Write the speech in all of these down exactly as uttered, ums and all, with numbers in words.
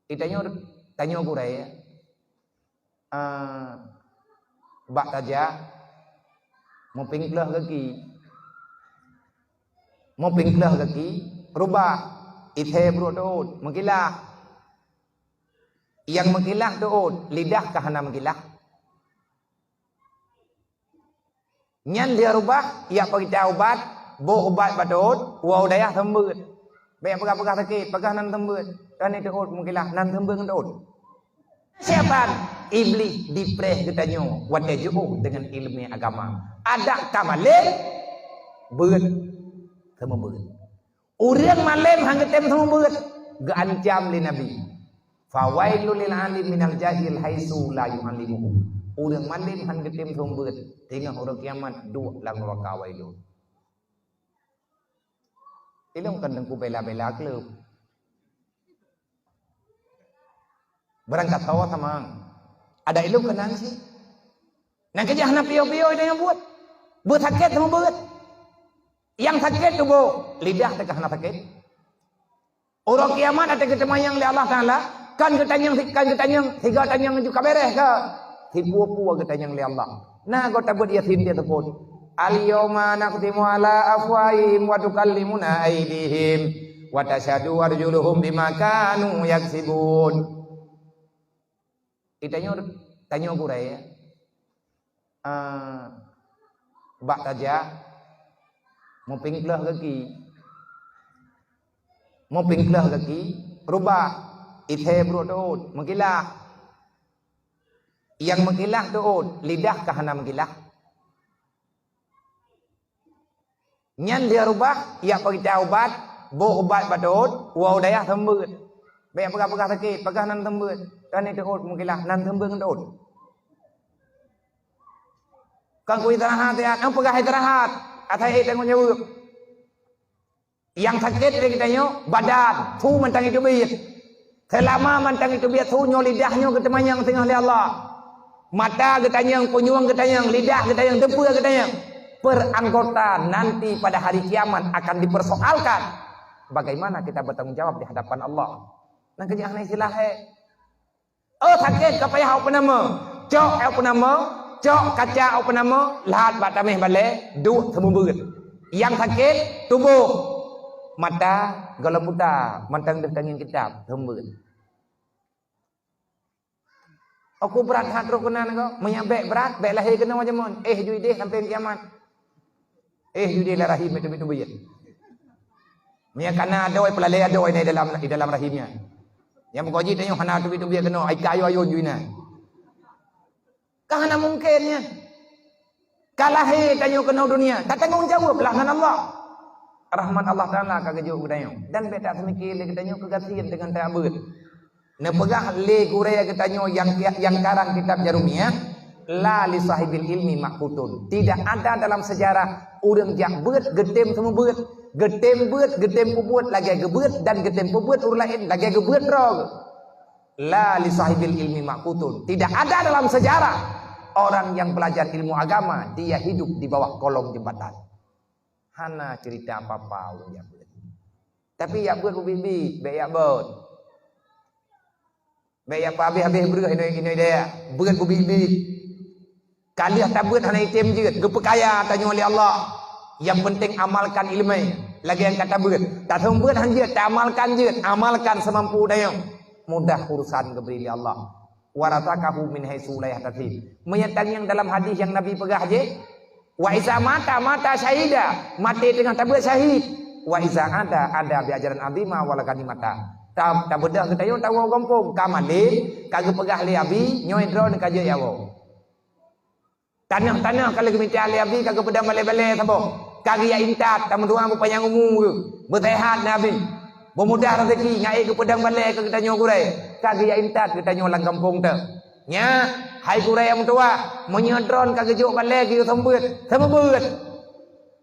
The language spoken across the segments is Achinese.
Itanyoe, tanyoe gurée, eh, bak tajak, meupingkleuh gaki. Meupingkleuh gaki, rubah, ithée brok teuôt, meukilah. Nyang meukilah teuôt, lidah ka hana meukilah. Nyan dia rubah, jak peugita ubat, boh ubat bak teuôt, woe u dayah seumeubeuet. Bék peugah-peugah sakét, peugah nan seumeubeuet. Kan teuôt meukilah, nan seumeubeuet ngon teuôt. Siapa? Iblih dipreh geutanyoe watée jiôh deungon ileumé agama. Adak ka malém, beuet seumeubeuet. Ureuëng malém hán geutem seumeubeuet, geuancam lé Nabi. "Fawailul lil alim minal jahil haitsu la yu'allimuhu." Ureuëng malém hán geutem seumeubeuet, teungoh uroe kiamat duek lam neuraka wailun. Ilôn kon teungku bela-bela kleueb. Barangkasoe sama. Ada ilôn keunan sih. Nang keujah hana piôh-piôh nyang buet. Beusakét sama buet. Nyang sakét tuboh, lidah teuka hana sakét. Uroe kiamat até geuteumanyong lé Allah Taala, kan geutanyong, kan geutanyong, siga tanyong ju ka beres ka. Sipue-pue geutanyong lé Allah. Na goe tabeuet Yasin dia teupot. "Al-yauma nakhtimu ala afwahihim wa tukallimuna aidihim wa tasyhadu arjuluhum bima kanu yaksibun." Itanyoe, tanyoe gurée, eh, bak tajak, meupingkleuh gaki. Meupingkleuh gaki, rubah, ithée brok teuôt, meukilah. Nyang meukilah teuôt, lidah ka hana meukilah. Nyan dia rubah, jak peugita ubat, boh ubat bak teuôt, woe u dayah seumeubeuet. Bék peugah-peugah sakét, peugah nan seumeubeuet. Kan teuôt meukilah, nan seumeubeuet ngon teuôt. Kan ku istirahat ya, nang peugah istirahat. Asai ék tanggong jaweueb. Nyang sakét lé geutanyoe badan, su mantong jiteubiet. Seulama mantong jiteubiet su nyoe, lidah nyoe geuteumanyong singoh lé Allah. Mata geutanyong, punyueng geutanyong, lidah geutanyong, teupeue geutanyong. Per anggota nanti pada hari kiamat akan dipersoalkan bagaimana kita bertanggung jawab di hadapan Allah. Nang keujah na istilah hai. Oh, sakét ka payah awak peunama. Cok awak peunama, cok kaca awak peunama, lhat bak taméh balée, duek seumeubeuet. Nyang sakét tuboh, mata gohlom buta, mantong deuh tangieng kitab seumeubeuet. Aku brat that roh keunan ko, meunyo bék brat, bék lahé keunoe jameun, éh ju idéh sampai kiamat. Éh ju idéh lam rahim itu, itu beuet. Meunyo kana adoe, peulalé adoe nyan dalam, di dalam rahim nyan. Nyang meugoji tanyoe hana teubiet-teubiet keunoe, ai ka ayôn-ayôn ju inan. Ka hana mungken nyan. Ka lahé tanyoe keunoe dunia, ka tanggong jaweueb lah ngon Allah. Rahmat Allah Taala ka geujok keu tanyoe. Dan bék taseumiké lé geutanyoe keu gasien deungon tajak beuet. Neupeugah lé gurée geutanyoe nyang, nyang karang kitab Jarumiah, "La li sahibil ilmi maqutun." Tidak ada dalam sejarah ureuëng jak beuet geutem seumeubeuet, geutem beuet, geutem peubuet lagée geubeuet dan geutem peubuet ureuëng laén lagée geubeuet droe. "La li sahibil ilmi maqutun." Tidak ada dalam sejarah orang yang belajar ilmu agama dia hidup di bawah kolong jembatan. Hana cerita apa-apa ureuëng jak beuet. Tapi jak beuet beubiet-biet, bék jak bot. Bék jak peuhabéh-habéh breueh inoe, inoe daya. Beuet beubiet-biet. Ka lheueh tabeuet hana item jeuet, geupeukaya tanyoe lé Allah. Nyang penting amalkan ileumé lagée nyang ka tabeuet. Taseumeubeuet han jeuet, taamalkan jeuet, amalkan seumampu tanyoe. Mudah urusan geubri lé Allah. "Wa razaqahu min haitsu la yahtasib." Meunyo tangieng dalam hadis nyang Nabi peugah jih, "Wa iza mata, mata syahida," maté teungoh tabeuet syahid. "Wa iza ada, ada bi ajrin azima wal ghanimata." Ta-, tabeudôh geutanyoe tawoe gampông, ka malém, ka geupeugah lé Abi, nyoe droeneuh ka jeuet ya woe. Tanoh-tanoh ka lheueh geumita lé Abi ka geupeudong balée-balée saboh. Ka geujak intat, tameudoa beupanyang umu geuh, beuseuhat Nabi. Beumudah raseuki, ngai geupeudong balée keu geutanyoe gurée. Ka geujak intat geutanyoe lam gampông teuh. Nyak, hai gurée nyang meutuwah, meunyoe droeneuh ka geujok balée geuyue seumeubeuet, seumeubeuet.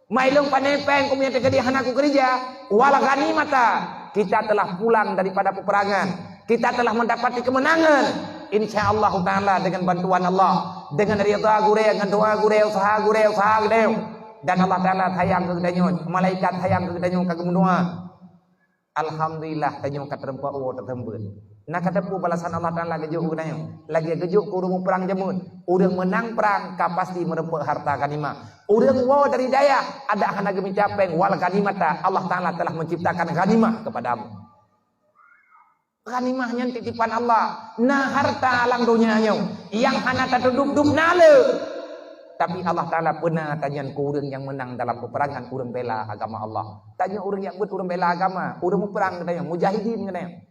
Mai lôn pané péng keu meunyoe teukeudi hana kukeurija, wal ghanimata, kita telah pulang daripada peperangan. Kita telah mendapati kemenangan. Insya Allah Taala dengan bantuan Allah, dengan ridha gurée, dengan doa gurée, usaha gurée, usaha gurée. Dan Allah Taala sayang keu geutanyoe, malaikat sayang keu geutanyoe ka geumeudoa. Alhamdulillah, tanyoe ka teureumpok woe teuseumeubeuet. Na ka teupeu balasan Allah Taala geujok keu geutanyoe. Lagèe geujok keu ureueng muprang jameun. Ureueng meunang prang ka pasti meureumpok harta ghanimah. Ureueng woe dari dayah, adak hana geumita pèng, wal ghanimata, Allah Taala telah menciptakan ghanimah kepadamu. Ghanimah nyan titipan Allah. Na harta lam donya nyoe nyang hana tateudup-dup na le. Tapi Allah Taala peuna tanyan keu ureueng nyang meunang dalam peperangan, ureueng bela agama Allah. Tanyoe ureueng nyang beuet ureueng bela agama, ureueng muprang geutanyoe, mujahidin geutanyoe.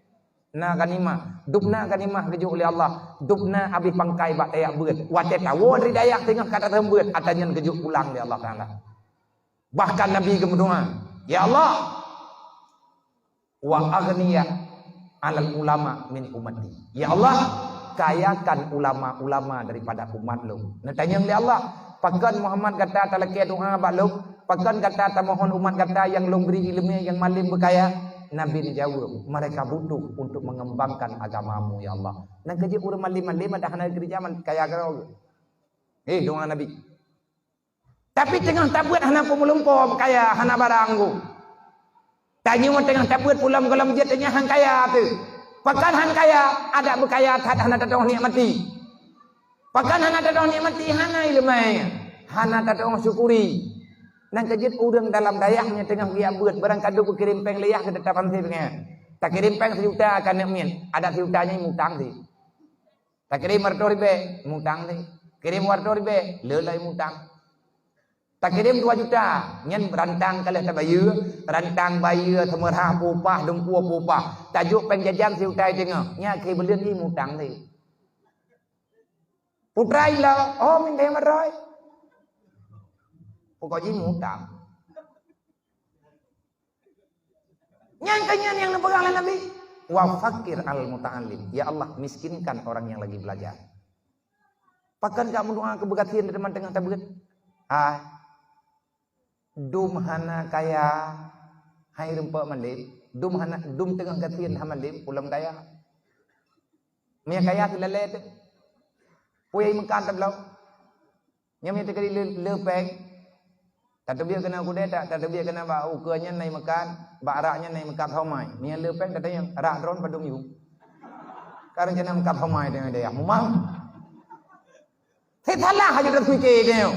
Na ghanimah, dubna ghanimah geujok lé Allah, dubna abéh pangkai bak tajak beuet. Watèe tawoe dari dayah teungoh ka tateueng beuet, ata nyan geujok pulang lé Allah Taala. Bahkan Nabi geumeudoa, "Ya Allah, wa aghniya alal ulama min ummati." Ya Allah, kayakan ulama-ulama daripada umat lôn. Neutanyong lé Allah, "Pakon Muhammad gata talakèe doa bak lôn? Pakon gata tamohon umat gata nyang lôn bri ileumèe nyang malem beukaya?" Nabi neujaweueb, "Mereka butuh untuk mengembangkan agamamu, ya Allah." Nyan keuh jeuet ureueng malem-malem adak hana geurija man-, kaya keudroe. Eh, doa Nabi. Tapi teungoh tabeuet hana peumulumpo kaya, hana barang geuh. Tanyoe teungoh tabeuet pulang gohlom jeuet teungoh han kaya teuh. Pakon han kaya, adak beukaya that hana tatu'oh nikmati. Pakon hana tatu'oh nikmati, hana ileumèe, hana tatu'oh syukuri. Nyan keuh jeuet ureueng dalam dayah nyan teungoh geujak beuet, barang ka deuh geukirém pèng lé yah keu teutab han sép nyan. Takirém pèng sijuta keu aneuk miet, adak sijuta nyan mutang sép. Takirém meuratoh ribèe, mutang sép. Kirém dua ratoh ribèe, le lom mutang. Takirém dua juta, nyan rantang ka lheueh tabayeue, rantang bayeue, seumeurah peue upah, dum peue upah. Tajok pèng jajan sijuta teungoh, nyan keu buleuen jih mutang sép. Putra ilèe, oh, minta yang beuroi. Pokok jih mutang. Nyan keuh nyan nyang neupeugah lé Nabi, "Wa faqqir al muta'allim." Ya Allah, miskinkan orang yang lagi belajar. Pakon ka meudoa keu beugasien teuma teungoh tabeuet? Hai, dum hana kaya, hai rumpok malem, dum hana, dum teungoh gasien hana malem, ulôn kaya. Meunyo kaya teulalé teuh. Peue nyang meukat tabloe? Nyan meunyo teukeudi le, le pèng. Tateubiet keunan keudè, ta-, tateubiet keunan bak ukeue nyan na meukat, bak rak nyan na meukat homai. Meunyo le pèng tatanyong, rak droen padum yum. Ka rencana meukat homai teungoh dayah. Mumang. Teusalah aja teupike teungoh.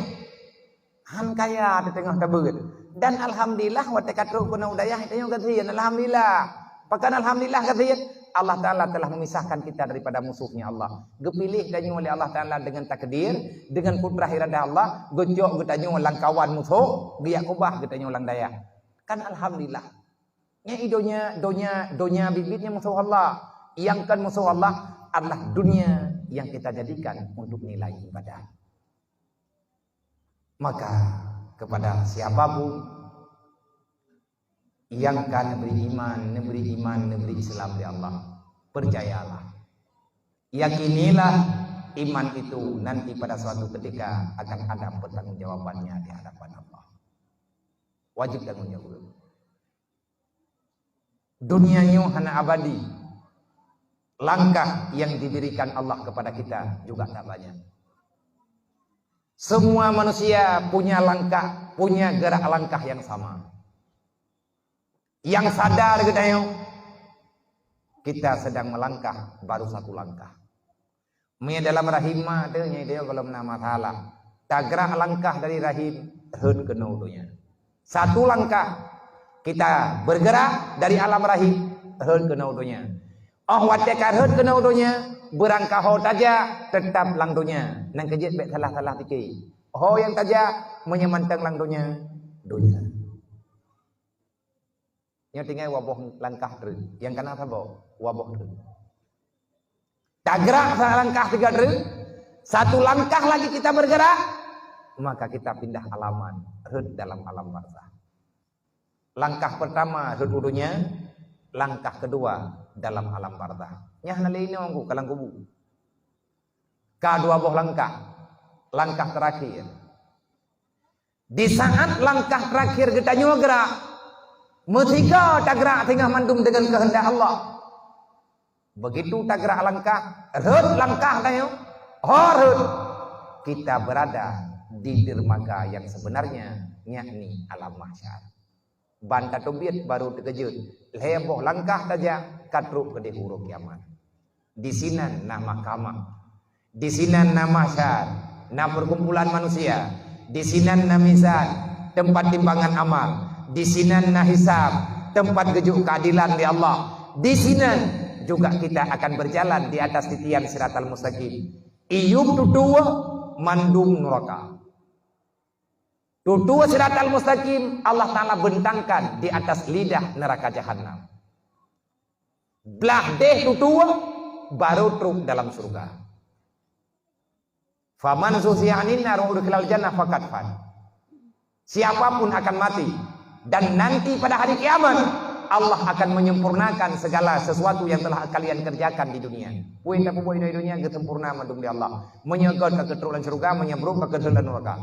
Han kaya teuteungoh tabeuet. Dan alhamdulillah, watèe ka trok keunoe u dayah, tanyoe gasien. Alhamdulillah. Pakon alhamdulillah gasien? Allah Taala telah memisahkan kita daripada musuhnya Allah. Geupiléh tanyoe lé Allah Taala dengan takdir, dengan kudrah iradah Allah, geucok geutanyoe lam kawan musoh, geujak keubah geutanyoe lam dayah. Kan alhamdulillah. Nyan i donya, donya, donya biet-biet nyan musoh Allah. Nyang kon musoh Allah adalah dunia yang kita jadikan untuk nilai ibadah. Maka kepada siapapun yang ka neubri iman, neubri iman, neubri Islam lé Allah, percayalah, yakinilah iman itu nanti pada suatu ketika akan ada pertanggungjawabannya di hadapan Allah. Wajib tanggung jawab. Dunia nyoe hana abadi. Langkah yang diberikan Allah kepada kita juga tak banyak. Semua manusia punya langkah, punya gerak langkah yang sama. Yang sadar geutanyoe, kita sedang melangkah baru satu langkah. Meunyo dalam rahim ma teuh, nyan teuh gohlom na masalah. Tagrak langkah dari rahim, rhot keunoe donya. Satu langkah kita bergerak dari alam rahim, rhot keunoe donya. Oh watèe ka rhot keunoe donya, beurangkaho tajak, teutap lam donya. Nyan keuh jeuet bèk salah-salah pike. Ho nyang tajak, meunyo mantong lam donya, donya. Nyoe tinggai waboh langkah treuk. Nyang kana saboh, waboh treuk. Tagrak sa langkah tiga treuk, satu langkah lagi kita bergerak, maka kita pindah alamat, rhot dalam alam barzah. Langkah pertama rhot u donya, langkah kedua dalam alam barzah. Nyan hana lé inong ku, ka lam kubu. Ka dua boh langkah. Langkah terakhir. Di saat langkah terakhir geutanyoe gerak, meusigoe tagrak singoh mandum deungon keuheundak Allah. Begitu tagrak langkah, rhot langkah tanyoe, ho rhot, kita berada di dermaga yang sebenarnya, yakni alam mahsyar. Ban tateubiet baru teukeujot, lhèe boh langkah tajak ka trok keudeh uroe kiamat. Di sinan na mahkamah. Di sinan na mahsyar, na perkumpulan manusia. Di sinan na mizan, tempat timbangan amal. Di sinan na hisab, tempat geujok keadilan di Allah. Di sinan juga kita akan berjalan di atas titian siratal mustaqim. Iyup tutoe mandum nuraka. Tutoe siratal mustaqim Allah Ta'ala bentangkan di atas lidah neraka jahanam. Blah deh tutoe baru trok dalam surga. Faman zuhziha 'anin nar wa udkhilal jannah faqad faz. Siapapun akan mati dan nanti pada hari kiamat Allah akan menyempurnakan segala sesuatu yang telah kalian kerjakan di dunia. Peue nyang tapeubuet di dunia geusempurna mandum di Allah. Meunyoe göt ka keutrok lam syurga, meunyoe brok ka keutrok lam neraka.